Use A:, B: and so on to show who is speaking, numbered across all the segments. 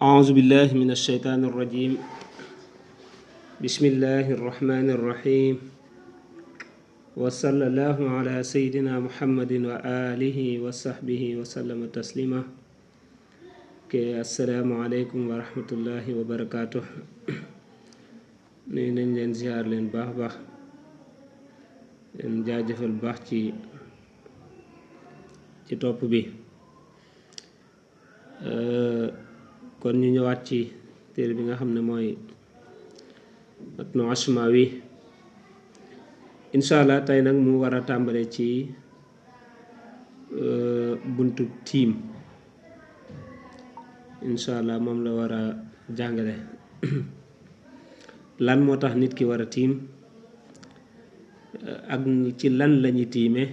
A: أعوذ بالله من الشيطان الرجيم بسم الله الرحمن الرحيم وصلى الله على سيدنا محمد وآله وصحبه وسلم تسليما السلام عليكم ورحمة الله وبركاته nuyu nañ leen ziar leen baax leen jaajëfal baax ci topp bi kon ñu ñëwaat ci téere bi nga xam ne mooy Matnu Ashmawi incha allah tey nag mu war a tàmbale ci buntu tiim incha allah moom la war a jàngale lan moo tax nit ki war a tiim ak ci lan lañuy tiime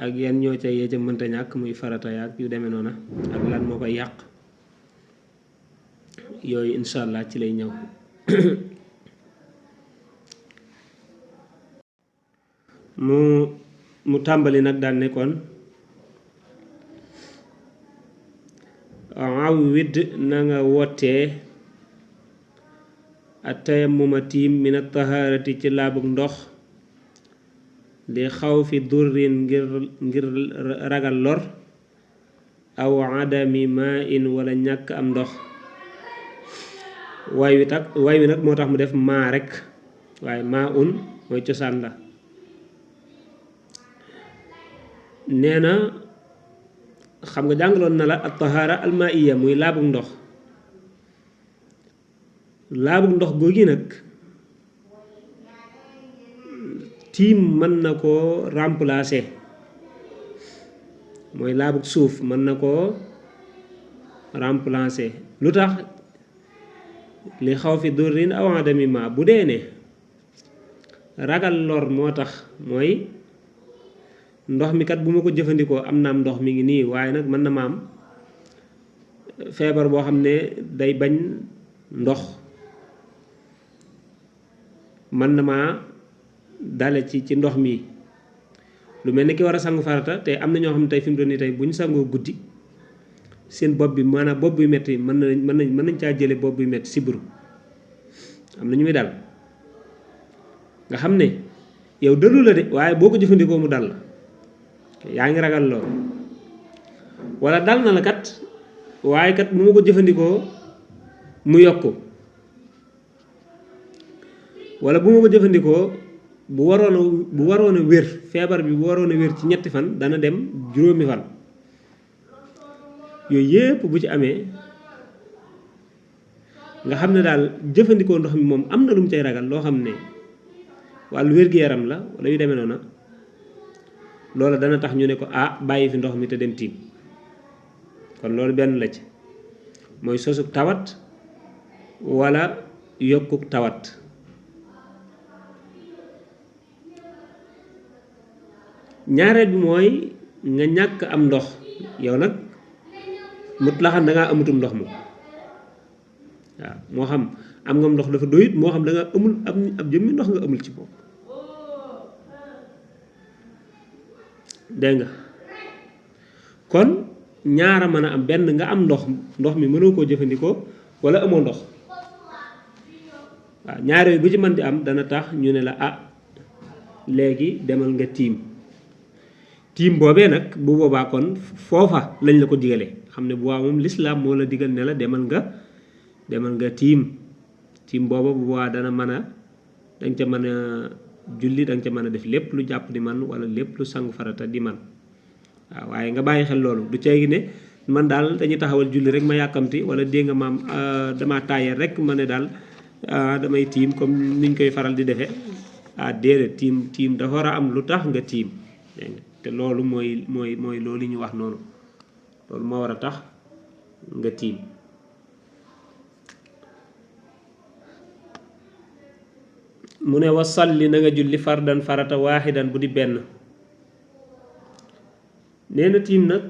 A: ak yan ñoo ca yee ca mënta ñàkk muy farata yaak yu demee noona ak lan moo koy yàq yooyu incha allah ci lay ñëw mu tàmbali nag daan ne kon awwid na nga wootee atayammuma tiim min at-taharati ci laabug ndox li xaw fi durrin ngir ragal lor aw adami maa in wala ñàkk am ndox waay wi nag moo tax mu def maa rekk waaye maa un mooy cosaan la nee na xam nga jàngaloon na la at-tahara al-ma'iyya muy laabug ndox laabug ndox googi nag tiim mën na koo remplacer mooy laabug suuf mën na koo remplacer lu tax li xaw fi durrin aw adami ma bu dee ne ragal lor moo tax mooy ndox mi kat bu ma ko jëfandikoo am naam ndox mi ngi nii waaye nag mën na ma am feebar boo xam ne day bañ ndox mën na ma dale ci ndox mi lu mel ni ki war a sangu farata te am na ñoo xam ne tey fi mu doon nii tey bu ñu sangoo guddi seen bopp bi maanaam bopp buy metti mën nañ caa jële bopp buy metti sibiru am na ñu muy dal nga xam ne yow dalu la de waaye boo ko jëfandikoo mu dal la yaa ngi ragal lool walla dal na la kat waaye kat bu ma ko jëfandikoo mu yokku walla bu ma ko jëfandikoo bu waroon a wér feebar bi bu waroon a wér ci ñetti fan dana dem juróomi fan yooyu yépp bu ci amee nga xam ne daal jëfandikoo ndox mi moom am na lu mu cay ragal loo xam ne wàllu wér-gu-yaram la walla yu demee noona loola dana tax ñu ne ko bàyyi fi ndox mi te dem tiim kon loolu benn la ci mooy sosug tawat walla yokkuk tawat ñaareel bi mooy nga ñàkk am ndox yow nag mut la xam da ngaa amutum ndox moom waaw moo xam am nga ndox dafa doyut moo xam da nga amul ab jëmmi ndox nga amul ci bopp dégg nga kon ñaara mën a am benn nga am ndox mi mënoo koo jëfandikoo walla amoo ndox waaw ñaar yooyu bu ci mën di am dana tax ñu ne la léegi demal nga tiim boobee nag bu boobaa kon foofa lañ la ko digalee xam ne bu waa moom lislaam moo la digal ne la demal nga tiim booba bu waa dana mën a danga ca mën a julli danga ca mën a def lépp lu jàpp di man wala lépp lu sangu farata di man waaw waaye nga bàyyi xel loolu du ceegi ne man daal dañuy taxawal julli rek ma yàkkamti wala dégg nga maam dama taayal rek ma ne daal damay tiim comme niñ koy faral di defee déedéet tiim dafa war a am lu tax nga tiim te loolu mooy loolu ñu wax noonu loolu moo war a tax nga tiim mu ne wasalli na nga julli fardan farata waaxidan bu di benn nee na tiim nag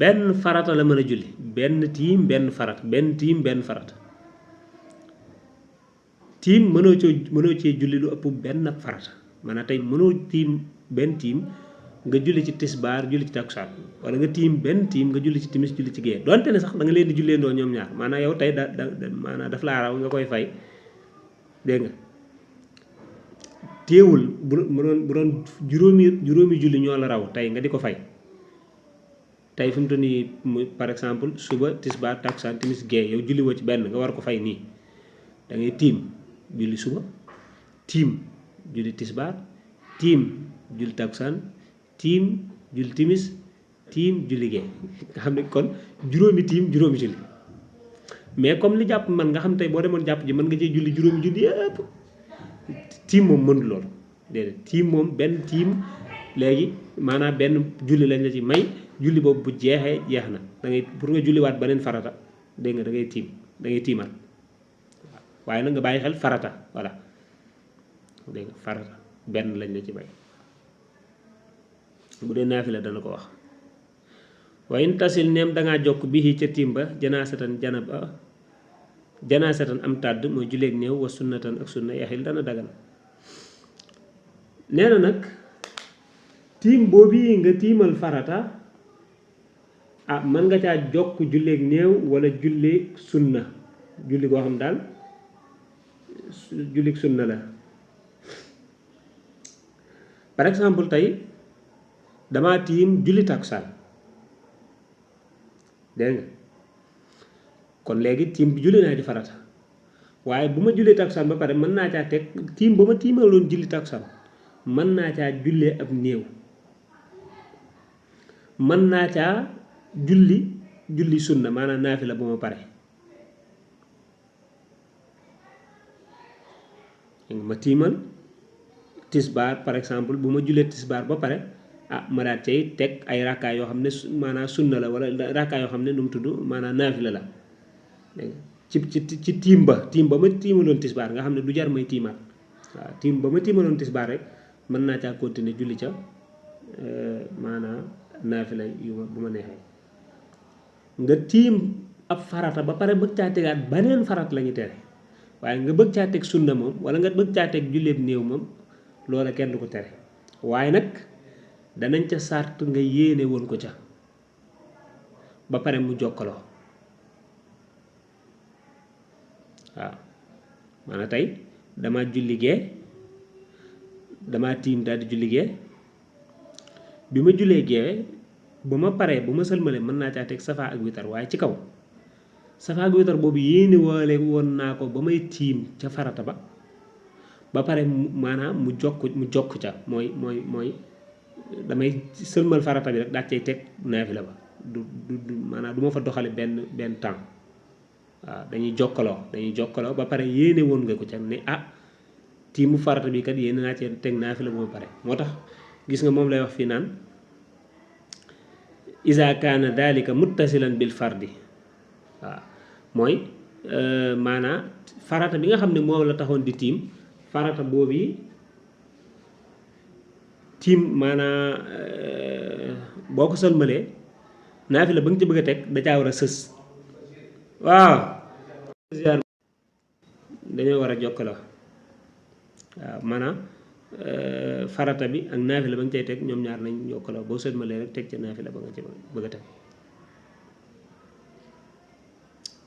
A: benn farata la mën a julli benn tiim benn farata tiim mënoo cee julli lu ëpp benn farata maanaam tey mënoo tiim benn tiim nga julli ci tisbaar julli ci takkusaan wala nga tiim benn tiim nga julli ci timis julli ci gee donte ne sax da nga leen di julleendoo ñoom ñaar maanaam yow tey maanaam daf laa raw nga koy fay dégg nga téewul bu doon juróomi julli ñoo la raw tey nga di ko fay tey fi mu toll nii par exemple suba tisbaar takkusaan timis gee yow julli woo ci benn nga war ko fay nii da ngay tiim julli suba tiim julli tisbaar tiim julli takkusaan tiim julli timis tiim julli gee nga xam ne kon juróomi tiim juróomi julli mais comme li jàpp man nga xam tey boo demoon jàpp ji mën nga cee julli juróomi julli yëpp tiim moom mënul loolu déedéet tiim moom benn tiim léegi maanaam benn julli lañ la ci may julli boobu bu jeexee jeex na da ngay pour nga julliwaat beneen farata dégg nga da ngay tiimaat waaye nag nga bàyyi xel farata voilà dégg nga farata benn lañ la ci may bu dee naafila dana ko wax waaye in tasil neem dangaa jokk bii ca tiim ba janaasatan am tàdd mooy julleeg néew wa sunnatan ak sunna yaxil dana dagan nee na nag tiim boobu nga tiimal farata mën nga caa jokk julleeg néew wala julleeg sunna julli koo xam daal julleeg sunna la par exemple tey damaa tiim julli takkusaan dégg nga kon léegi tiim bi julli naa ci farata waaye bu ma jullee takkusaan ba pare mën naa caa teg tiim ba ma tiimaloon julli takkusaan mën naa caa jullee ab néew mën naa caa julli sunna maanaam naafila bu ma pare ma tiimal tisbaar par exemple bu ma jullee tisbaar ba pare ma daal cay teg ay rakkaa yoo xam ne maanaam sunna la wala rakkaa yoo xam ne nu mu tudd maanaam naafila la ci tiim ba ma tiimaloon tisbaar nga xam ne du jar may tiimaat waaw tiim ba ma tiimaloon tisbaar rek mën naa caa continuer julli ca maanaam naafila yu bu ma neexee nga tiim ab farata ba pare bëgg caa tegaat beneen farat la ñu tere waaye nga bëgg caa teg sunna moom wala nga bëgg caa teg julleeb néew moom loola kenn du ko tere waaye nag danañ ca sart nga yéene woon ko ca ba pare mu jokkaloo waaw maanaam tey dama julli gee dama tiim daal di julli gee bi ma jullee gee ba ma paree bu ma sëlmalee mën naa caa teg safa ak witar waaye ci kaw safa ak witar boobu yéene waale woon naa ko ba may tiim ca farata ba pare maanaam mu jokk ca mooy damay sëlmal farata bi rek daa cay teg naafila ba du maanaam du ma fa doxale benn temps waaw dañuy jokkaloo ba pare yéene woon nga ko ca ne tiimu farata bi kat yéene naa cee teg naafila ba pare moo tax gis nga moom lay wax fii naan iza kaana dalika muttasilan bil fardi waaw mooy maanaam farata bi nga xam ne moom la taxoon di tiim farata boobu tiim maanaam boo ko sëlmalee naafila ba nga ci bëgg a teg da caa war a sës waaw dañoo war a jokkaloo waaw maanaam farata bi ak naafila ba nga cay teg ñoom ñaar nañ jokkaloo boo sëlmalee rek teg ca naafila ba nga ci bëgg a teg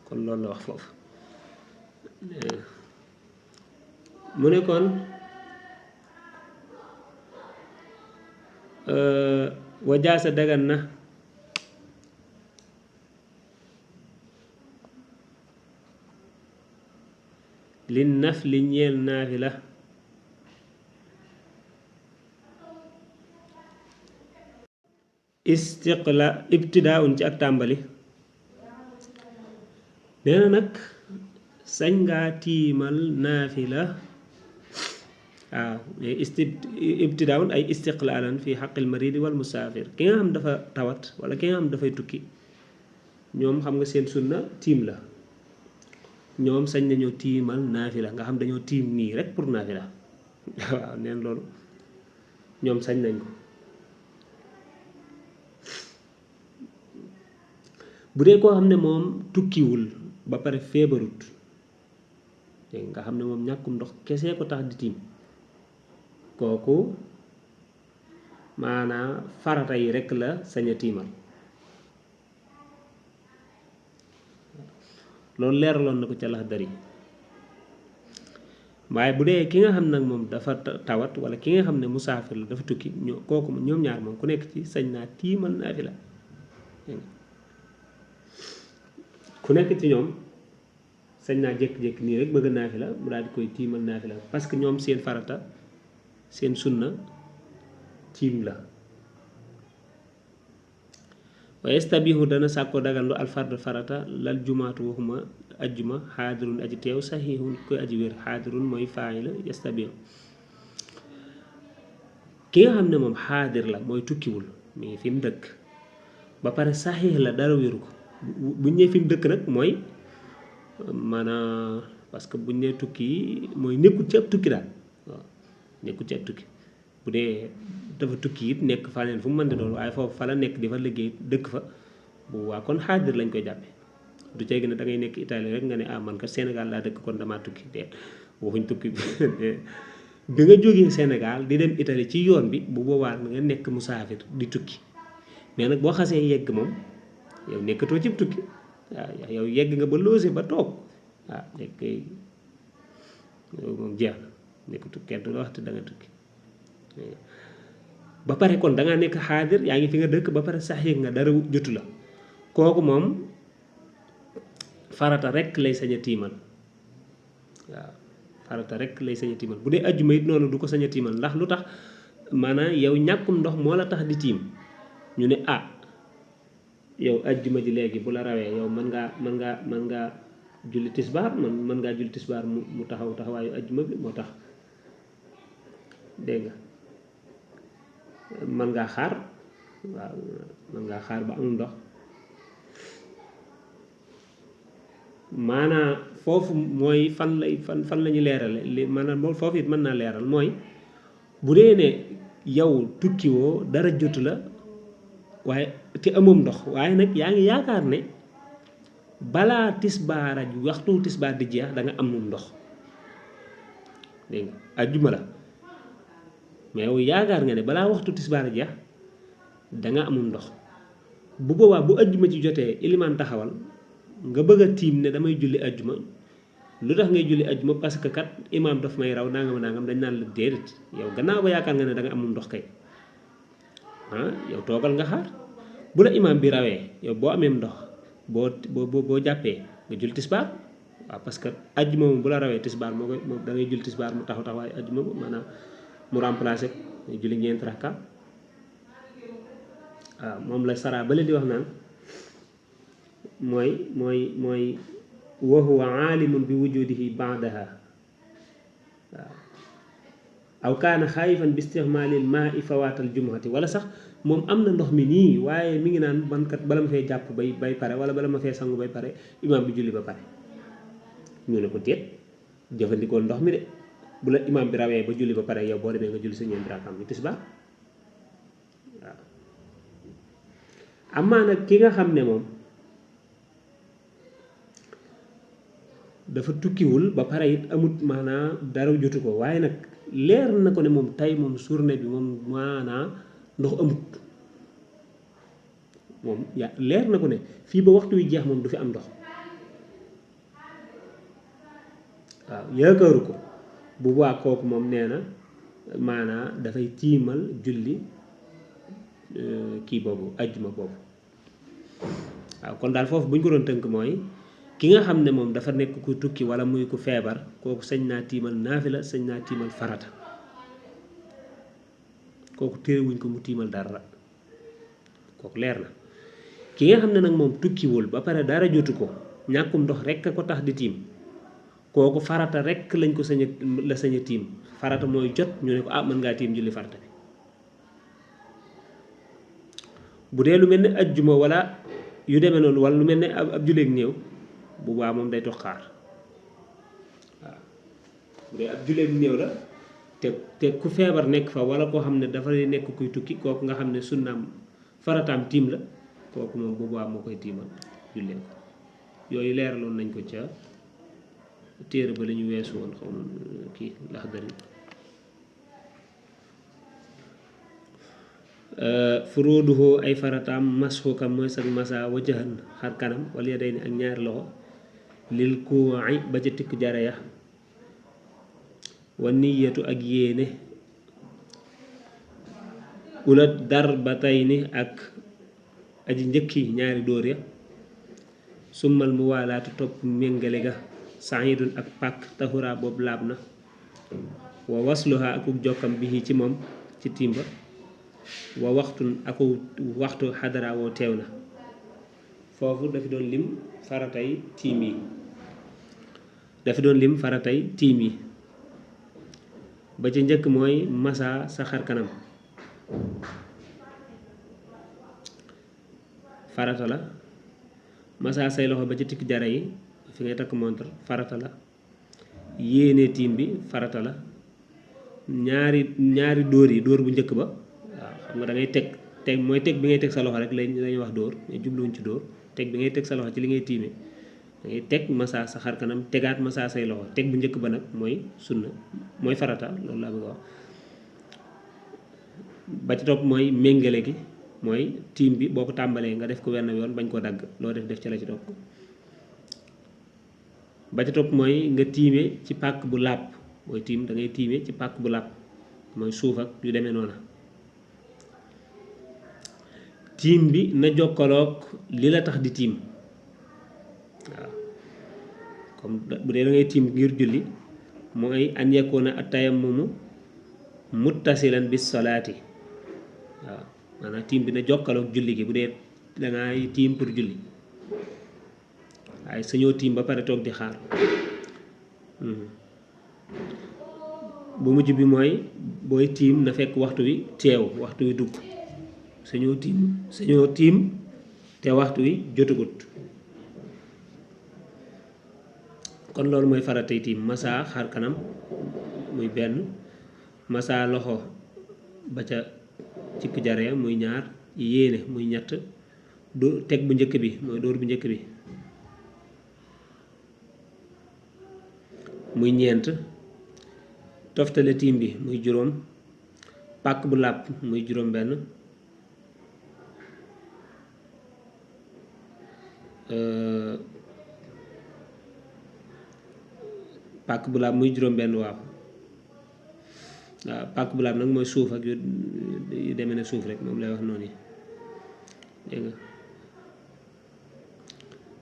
A: kon loolu la wax foofu mu ne kon wajaasa dagan na li naf li ñeel naafila ibtidaa ci ak tàmbali nee na nag sañ ngaa tiimal naafila waaw ibtidaawun ay istiqlaalan fi xaqil maridi wal musaafir ki nga xam dafa tawat wala ki nga xam dafay tukki ñoom xam nga seen sunna tiim la ñoom sañ nañoo tiimal naafila nga xam dañoo tiim nii rek pour naafila waaw neen loolu ñoom sañ nañ ko bu dee koo xam ne moom tukkiwul ba pare feebarut nga xam ne moom ñàkkum ndox kese ko tax di tiim kooku maanaam farata yi rekk la sañ a tiimal loolu leeraloon na ko ca Laxdari waaye bu dee ki nga xam nag moom dafa tawat wala ki nga xam ne musaafir la dafa tukki kooku ñoom ñaar moom ku nekk ci sañ naa tiimal naafila ku nekk ci ñoom sañ naa jékki-jékki nii rek bëgg naafila mu daal di koy tiimal naafila parce que ñoom seen farata seen sunna tiim la wa yastabihu dana sàkkoo dagandu alfard farata lal jumaatu waxuma ajjuma xaadirun aji teew saxiixun koy aji wér xaadirun mooy faay la yastabihu ki nga xam ne moom xaadir la mooy tukkiwul mais fi mu dëkk ba pare saxiix la dara wéru ko buñ ne fi mu dëkk nag mooy maanaam parce que buñ ne tukki mooy nekkul ci ab tukki daal waaw nekkul ci ab tukki bu dee dafa tukki it nekk fa leen fu mu mën di doon waaye foofu fa la nekk di fa liggéey dëkk fa bu waa kon xaadir lañ koy jàppe du cay gën a da ngay nekk Italie rek nga ne ah man kat Sénégal laa dëkk kon damaa tukki déet waxuñ tukki bi nga jógee Sénégal di dem Italie ci yoon bi bu boobaa nga nekk musaafir di tukki mais nag boo xasee yegg moom yow nekkatoo ci tukki waaw yow yegg nga ba loose ba toog waaw nekk yow moom jeex na nekkatu kenn du la wax te da nga tukki ba pare kon da ngaa nekk xaadir yaa ngi fi nga dëkk ba pare sax yëg nga dara jotu la kooku moom farata rek lay sañ a tiimal waaw farata rek lay sañ a tiimal bu dee ajjuma it noonu du ko sañ a tiimal ndax lu tax maanaam yow ñàkkum ndox moo la tax di tiim ñu ne ah yow ajjuma ji léegi bu la rawee yow mën ngaa julli tisbaar mën ngaa julli tisbaar mu taxaw taxawaayu ajjuma bi moo tax dégg nga mën ngaa xaar waaw mën ngaa xaar ba amul ndox maanaam foofu mooy fan la ñu leerale li maanaam foofu it mën naa leeral mooy bu dee ne yow tukkiwoo dara jotu la waaye te amoom ndox waaye nag yaa ngi yaakaar ne balaa tisbaar ak waxtu tisbaar di jeex da nga amum ndox dégg nga ajjuma la mais yow yaakaar nga ne balaa waxtu tisbaar jeex da nga amum ndox bu boobaa bu ajjuma ci jotee ilimaan taxawal nga bëgg a tiim ne damay julli ajjuma lu tax ngay julli ajjuma parce que kat imaam daf may raw nangam dañ naan la déedéet yow gannaaw ba yaakaar nga ne da nga amum ndox kay yow toogal nga xaar bu la imaam bi rawee yow boo amee ndox boo jàppee nga julli tisbaar waaw parce que ajjuma moom bu la rawee tisbaar moo koy da ngay julli tisbaar mu taxaw waaye ajjuma maanaam mu remplacé ko julli ñeent rakka waaw moom la saraa bale di wax naan mooy wa huwa aalimun bi wujudihi baadaha waaw aw kaana xaayifan bi istixmaalil maa i fawaatal jumuati wala sax moom am na ndox mi nii waaye mi ngi naan man kat bala ma fee jàpp bay pare wala bala ma fee sangu bay pare imaam bi julli ba pare ñu ne ko déet jëfandikoo ndox mi de bu la imaam bi rawee ba julli ba pare yow boo demee nga julli sa ñeenti rakkaam bi tisbaar waaw amaa nag ki nga xam ne moom dafa tukkiwul ba pare it amut maanaa dara jotu ko waaye nag leer na ko ne moom tey moom journée bi moom maanaa ndox amut moom leer na ko ne fii ba waxtu wi jeex moom du fi am ndox waaw yaakaaru ko bu baax kooku moom nee na maanaa dafay tiimal julli kii boobu ajjuma boobu waaw kon daal foofu bu ñu ko doon tënk mooy ki nga xam ne moom dafa nekk ku tukki wala muy ku feebar kooku sañ naa tiimal naafila sañ naa tiimal farata kooku téerewuñ ko mu tiimal dara kooku leer na ki nga xam ne nag moom tukkiwul ba pare dara jotu ko ñàkkum ndox rekk a ko tax di tiim kooku farata rekk lañ ko sañ a tiim farata mooy jot ñu ne ko mën ngaa tiim julli farata bi bu dee lu mel ne ajjuma wala yu demee noonu wala lu mel ne ab julleeg néew bu baax moom day toog xaar waaw bu dee ab julleeg néew la te ku feebar nekk fa wala koo xam ne dafa nekk kuy tukki kooku nga xam ne sunnaam farataam tiim la kooku moom bu baax moo koy tiimal jullee ko yooyu leeraloon nañ ko ca téere ba la ñu weesu woon xaw ma kii Laxdari furuuduhu ay farataam masxuka mooy sag masa wajahan xar kanam wala ya day ni ak ñaari loxo lil kuuci ba ca tikk jare ya wa niyatu ak yéene ulat dar ba tay ni ak aji njëkki ñaari dóor ya summal mu waalaatu topp méngale ga saidun ak pàkk taxuraa boobu laab na wa wasluha akuk jokkam bi ci moom ci timba wa waxtun aku waxtu xadara woo teew na foofu dafa doon lim faratay tiim yi ba ci njëkk mooy masa sa xar kanam farata la masa say loxo ba ci tikk jara yi fi ngay takk montre farata la yéene tiim bi farata la ñaari dóor yi dóor bu njëkk ba waaw xam nga da ngay teg mooy teg bi ngay teg sa loxo rek lañuy wax dóor mais jubluwuñ ci dóor teg bi ngay teg sa loxo ci li ngay tiime da ngay teg masa sa xar kanam tegaat masa say loxo teg bu njëkk ba nag mooy sunna mooy farata loolu laa bëgg a wax ba ci topp mooy méngale gi mooy tiim bi boo ko tàmbalee nga def ko wenn yoon bañ ko dagg loo def ci la ci topp ba ci topp mooy nga tiime ci pàkk bu làpp mooy tiim da ngay tiime ci pàkk bu làpp mooy suuf ak yu demee noona tiim bi na jokkaloog li la tax di tiim waaw comme bu dee da ngay tiim ngir julli mooy an yakuna at-tayammumu muttasilan bis salaati waaw maanaam tiim bi na jokkaloog julli gi bu dee dangay tiim pour julli waaye sañoo tiim ba pare toog di xaar bu mujj bi mooy booy tiim na fekk waxtu wi teew waxtu wi dugg sañoo tiim te waxtu wi jotagut kon loolu mooy faratay tiim masa xar kanam muy benn masa loxo ba ca cikk jare muy ñaar yéene muy ñett teg bu njëkk bi mooy dóor bu njëkk bi muy ñeent toftale tiim bi muy juróom pàkk bu làpp muy juróom benn pàkk bu làpp muy juróom benn waaw pàkk bu làpp nag mooy suuf ak yu demee ne suuf rek moom lay wax noonu yi dégg nga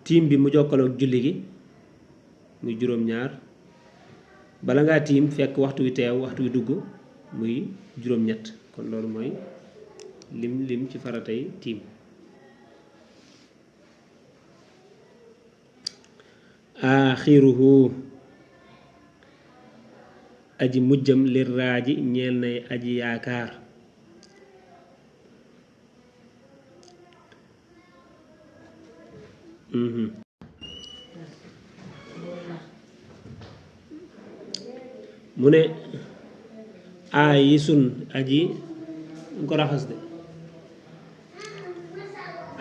A: tiim bi mu jokkaloog julli gi muy juróom ñaar bala ngaa tiim fekk waxtu wi teew waxtu wi dugg muy juróom ñett kon loolu mooy lim ci faratay tiim aaxiruhu aji mujjam lir raaji ñeel nay aji yaakaar mu ne yi sun aji nga ko raxas de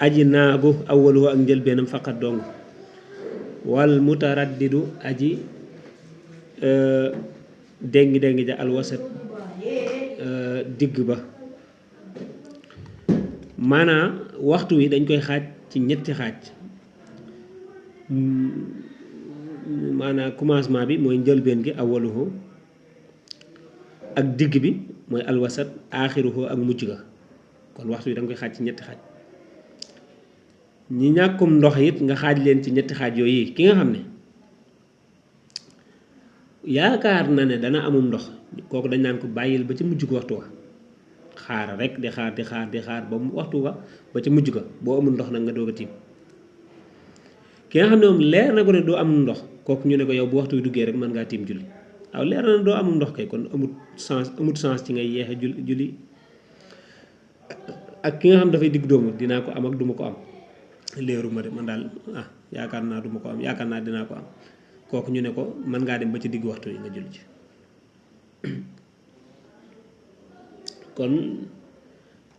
A: aji naagu awwaluhu ak njëlbeenam faqat dong wal mutaraddidu aji déngi ja alwasat digg ba maanaam waxtu wi dañ koy xaaj ci ñetti xaaj maanaam commencement bi mooy njëlbeen gi awwaluhu ak digg bi mooy alwasat aaxiruhu ak mujj ga kon waxtu wi da nga koy xaaj ci ñetti xaaj ñi ñàkkum ndox it nga xaaj leen ci ñetti xaaj yooyu ki nga xam ne yaakaar na ne dana amum ndox kooku dañ naan ko bàyyil ba ci mujj ko waxtu wa xaar rek di xaar ba mu waxtu wa ba ci mujj ga boo amul ndox nag nga doog a tiim ki nga xam ne moom leer na ko ne doo amul ndox kooku ñu ne ko yow bu waxtu wi duggee rek mën ngaa tiim julli waaw leer na doo amul ndox kay kon amut sens ci ngay yeexe julli ak ki nga xam dafay digg doomu dinaa ko am ak duma ko am leeruma de man daal yaakaar naa duma ko am yaakaar naa dinaa ko am kooku ñu ne ko mën ngaa dem ba ci digg waxtu yi nga julli ci kon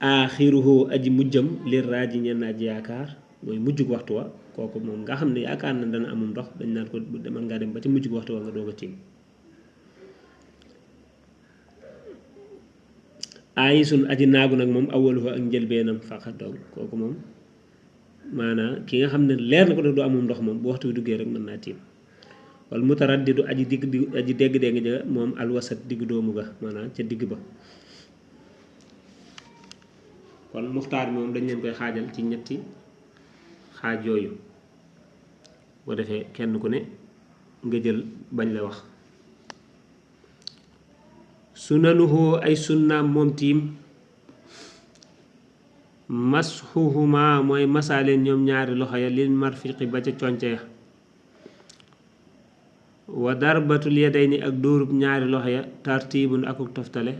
A: aaxiruhu aji mujjam lir raaji ñenn aji yaakaar mooy mujjug waxtu wa kooku moom nga xam ne yaakaar na dana amum ndox dañ naan ko mën ngaa dem ba ci mujjug waxtu wa nga doog a tiim aayisun aji naagu nag moom awwaluhu ak njëlbeenam faqat dong kooku moom maanaam ki nga xam ne leer na ko def du amum ndox moom bu waxtu bi duggee rek mën naa tiim wal mutaraddidu aji dégg-dégg ja moom alwasat diggu doomu ga maanaam ca digg ba kon muxtaar bi moom dañ leen koy xaajal ci ñetti xaaj yooyu boo defee kenn ku ne nga jël bañ la wax sunanuhu ay sunnaam moom tiim masxuhuma mooy masaaleen ñoom ñaari loxo ya lil marfiqi ba ca conce ya wa darbatul yadayni ak dóorub ñaari loxo ya tartibun akuk toftale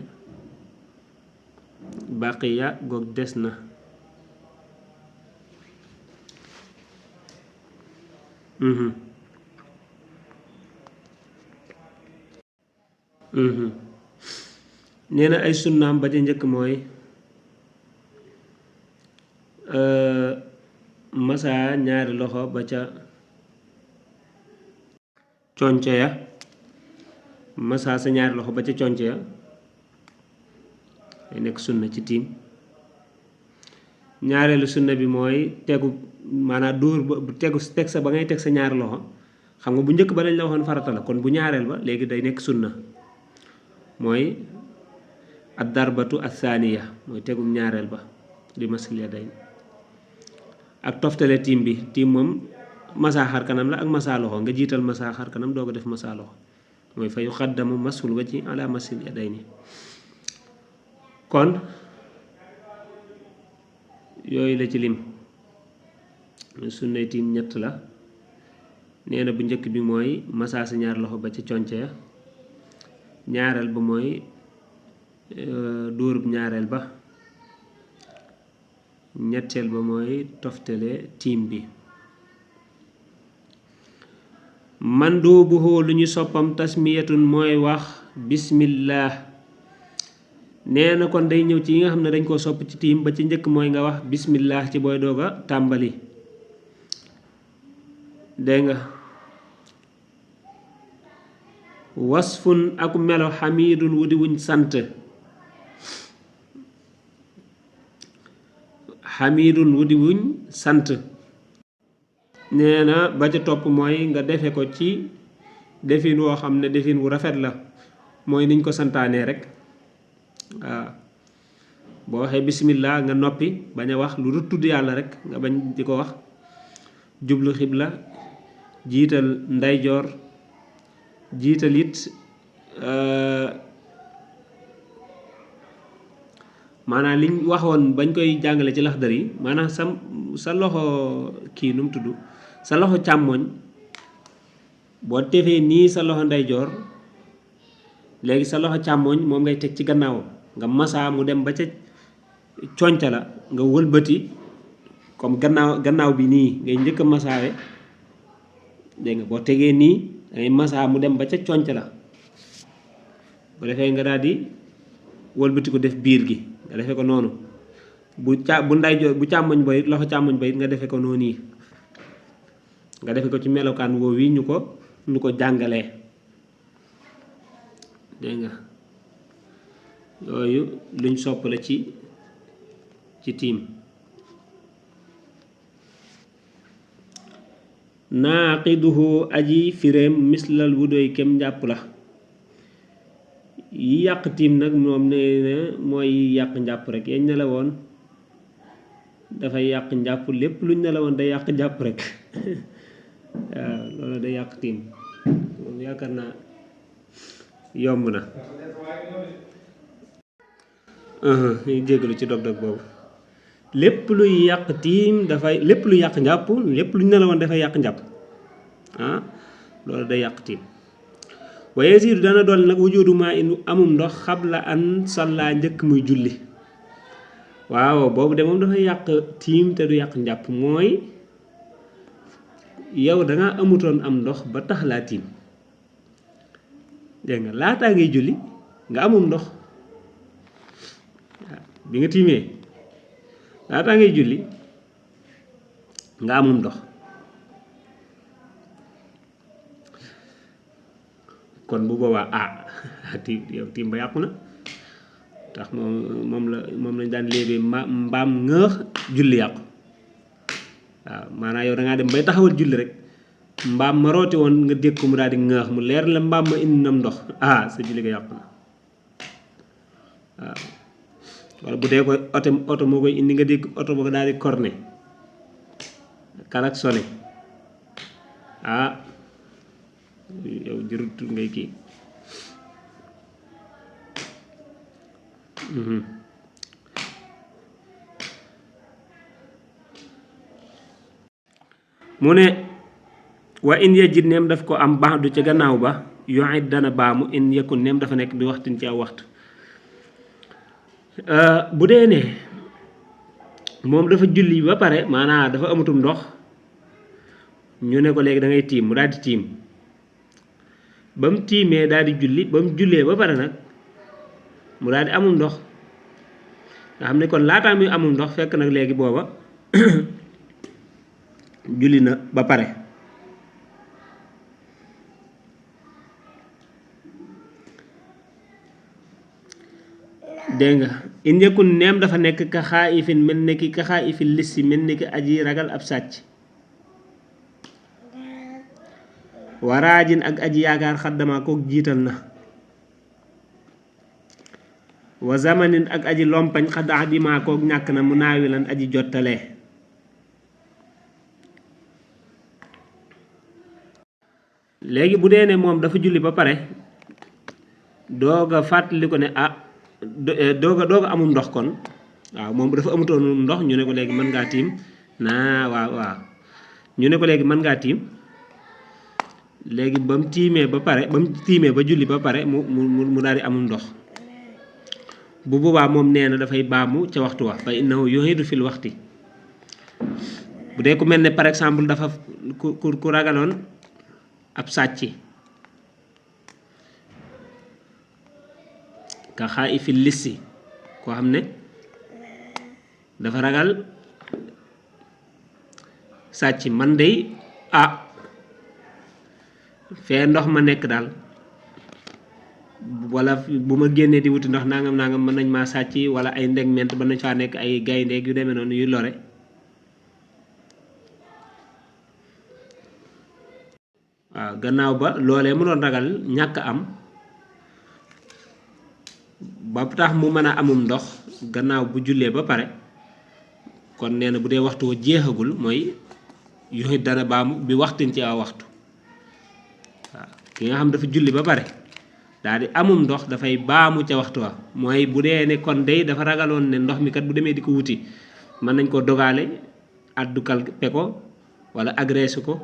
A: baqiya goog des na nee na ay sunnaam ba ca njëkk mooy masa ñaari loxo ba ca conce ya masa sa ñaari loxo ba ca conce ya day nekk sunna ci tiim ñaareelu sunna bi mooy tegu maanaam dóor ba teg sa ba ngay teg sa ñaari loxo xam nga bu njëkk ba dañ la waxoon farata la kon bu ñaareel ba léegi day nekk sunna mooy ad darbatu athaniya mooy tegum ñaareel ba di masil yadayn ak toftale tiim bi tiim moom masaa xar kanam la ak masaa loxo nga jiital masaa xar kanam doo ko def masaa loxo mooy fa yuqaddamu masul wajhi ala masil yadayni kon yooyu la ci lim sunnay tiim ñett la nee na bu njëkk bi mooy masaa sa ñaar loxo ba ca conce ya ñaareel ba mooy dóorub ñaareel ba ñetteel ba mooy toftale tiim bi man doo bu xoo lu ñu soppam tasmiyatun mooy wax bismillah nee na kon day ñëw ci yi nga xam ne dañ koo sopp ci tiim ba ci njëkk mooy nga wax bismillah ci booy doog a tàmbali dégg nga wasfun aku melo xamiidun wudi wuñ sant xamiidun wudi wuñ sant nee na ba ca topp mooy nga defe ko ci defin woo xam ne defin wu rafet la mooy niñ ko santaanee rek waaw boo waxee bismillah nga noppi bañ a wax lu dul tudd yàlla rek nga bañ di ko wax jublu xibla jiital ndeyjoor jiital it maanaam liñ waxoon bañ koy jàngale ci laxdar yi maanaam sa loxo kii nu mu tudd sa loxo càmmoñ boo defee nii sa loxo ndeyjoor léegi sa loxo càmmoñ moom ngay teg ci gannaaw nga masaa mu dem ba ca conca la nga wëlbati comme gannaaw bi nii ngay njëkk a masaawe dégg nga boo tegee nii dangay masaa mu dem ba ca conca la bu defee nga daal di wëlbati ko def biir gi nga defee ko noonu bu ndeyjoor bu càmmoñ ba it loxo càmmoñ ba it nga defee ko noonu yi nga defee ko ci melokaan woowu yi ñu ko jàngalee dégg nga yooyu luñ sopp la ci tiim naaqiduhu aji firéem mislal wudoy kem njàpp la yi yàq tiim nag moom nee na mooy yàq njàpp rek yañ ne la woon dafay yàq njàpp lépp luñ ne la woon day yàq njàpp rek waaw loolu day yàq tiim moom yaakaar naa yomb na jégalu ci dog-dog boobu lépp luy yàq tiim dafay lépp luy yàq njàpp lépp luñ ne la woon dafay yàq njàpp loolu day yàq tiim wa yaziidu dana dolli nag wujuudu maa in amum ndox xabla an salla njëkk muy julli waaw boobu de moom dafay yàq tiim te du yàq njàpp mooy yow danga amutoon am ndox ba tax laa tiim dégg nga laataa ngay julli nga amum ndox bi nga tiimee laataa ngay julli nga amum ndox kon bu boobaa tiim ba yàqu na tax moom lañ daan léebee mbaam ngëex julli yàqu waaw maanaam yow da ngaa dem bay taxawal julli rek mbaam ma rooti woon nga dégg ko mu daal di ngëex mu leer la mbaam ma indi nam ndox sa julli ga yàqu na waaw wala bu dee ko oto moo koy indi nga dégg oto ba ko daal di corné kalak sone yow jërut ngay kii mu ne wa in yajid neem daf ko am baax du ca gannaaw ba yoxit dana baamu in yëkkun neem dafa nekk bi waxtin ci aw waxtu bu dee ne moom dafa julli ba pare maanaam dafa amatum ndox ñu ne ko léegi da ngay tiim mu daal di tiim ba mu tiimee daal di julli ba mu jullee ba pare nag mu daal di amum ndox nga xam ne kon laataa muy amum ndox fekk nag léegi booba julli na ba pare dégg nga in yëkkun neem dafa nekk ka xaa ifin mel ni ki ka xaa ifin lissi mel ni ki aji ragal ab sàcc waraajin ak aji yaakaar xaddama kook jiital na wa zamanin ak aji lompañ xadd adima kook ñàkk na mu naawilan aji jottalee léegi bu dee ne moom dafa julli ba pare dooga fàttali ko ne dooga amul ndox kon waaw moom dafa amutoon ndox ñu ne ko léegi mën ngaa tiim waaw ñu ne ko léegi mën ngaa tiim léegi ba mu tiimee ba julli ba pare mu daal di amul ndox bu boobaa moom nee na dafay baamu ca waxtu wa fa innahu yuhidu fil waxti bu dee ku mel ne par exemple dafa ku ragaloon ab sàcc ka xaa i fil lissi koo xam ne dafa ragal sàcc man dey fee ndox ma nekk daal wala bu ma génnee di wuti ndox nangam mën nañ maa sàcc wala ay ndegment mën nañ faa nekk ay gayndeeg yu demee noonu yu lore waaw gannaaw ba loolee mu doon ragal ñàkk am ba tax mu mën a amum ndox gannaaw bu jullee ba pare kon nee na bu dee waxtu wa jeexagul mooy yoxit dana baamu bi waxtin ci aw waxtu waaw ki nga xam dafa julli ba pare daal di amum ndox dafay baamu ca waxtu wa mooy bu dee ne kon day dafa ragaloon ne ndox mi kat bu demee di ko wuti mën nañ koo dogaale addu kalpe ko wala agressé ko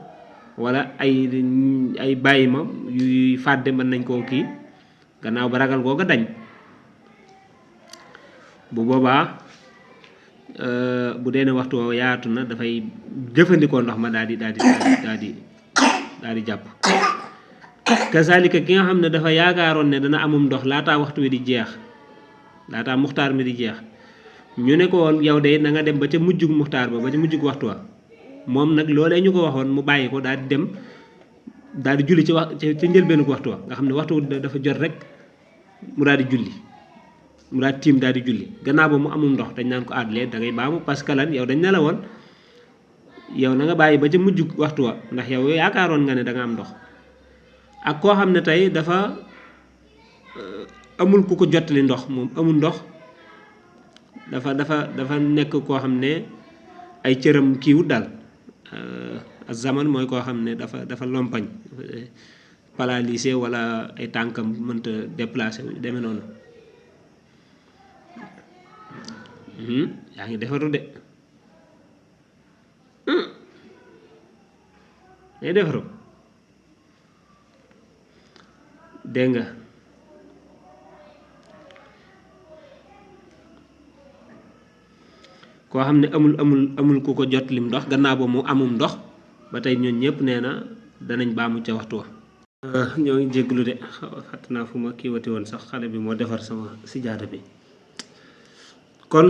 A: wala ay bàyyi ma yuy fàdde mën nañ koo kii gannaaw ba ragal googa dañ bu boobaa bu dee ne waxtu woo yaatu na dafay jëfandikoo ndox ma daal di jàpp kazalika ki nga xam ne dafa yaakaaroon ne dana amum ndox laataa waxtu wi di jeex laataa muxtaar mi di jeex ñu ne ko woon yow de na nga dem ba ca mujjug muxtaar ba ca mujjug waxtu wa moom nag loolee ñu ko waxoon mu bàyyi ko daal di dem daal di julli ci njëlbeenu waxtu wa nga xam ne waxtu dafa jot rek mu daal di julli mu daal tiim daal di julli gannaaw ba mu amul ndox dañ naan ko àddalee da ngay baamu parce que lan yow dañ ne la woon yow na nga bàyyi ba ca mujj waxtu wa ndax yow yaakaaroon nga ne da nga am ndox ak koo xam ne tey dafa amul ku ko jottali ndox moom amul ndox dafa nekk koo xam ne ay cëram kiiwut daal zaman mooy koo xam ne dafa lompañ paralysé wala ay tànkam mënta déplacé wu demee noonu yaa ngi defaru de day defaru dégg nga koo xam ne amul ku ko jot lim ndox gannaaw ba mu amum ndox ba tey ñooñ ñëpp nee na danañ baamu ca waxtu wa ñoo ngi jégglu de xatt naa fu ma kiiwati woon sax xale bi moo defar sama sijaada bi kon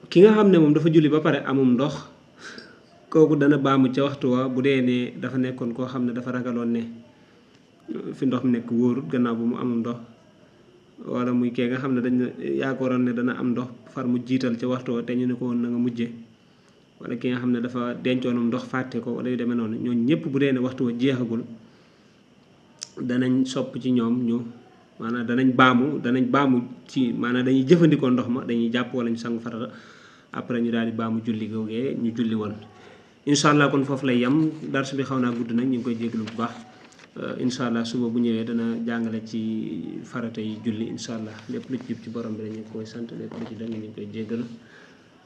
A: ki nga xam ne moom dafa julli ba pare amum ndox kooku dana baamu ca waxtu wa bu dee ne dafa nekkoon koo xam ne dafa ragaloon ne fi ndox mi nekk wóorut gannaaw ba mu amum ndox wala muy kee nga xam ne dañ yaakaaroon ne dana am ndox far mu jiital ca waxtu wa te ñu ne ko woon na nga mujjee wala ki nga xam ne dafa dencoonum ndox fàtte ko wala yu demee noonu ñooñu ñëpp bu dee ne waxtu wa jeexagul danañ sopp ci ñoom ñu maanaam danañ baamu ci maanaam dañuy jëfandikoo ndox ma dañuy jàpp wala ñu sangu farata après ñu daal di baamu julli googee ñu julli woon incha allah kon foofu lay yem darsu bi xaw naa gudd nag ñu ngi koy jéglu bu baax incha allah suba bu ñëwee dana jàngale ci farata yi julli incha allah lépp lu ci jub ci borom bi dañu koy sant lépp lu ci dëng ñu ngi koy jéggalu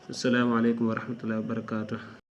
A: asalaamaaleykum wa rahmatullahi wa barakaatu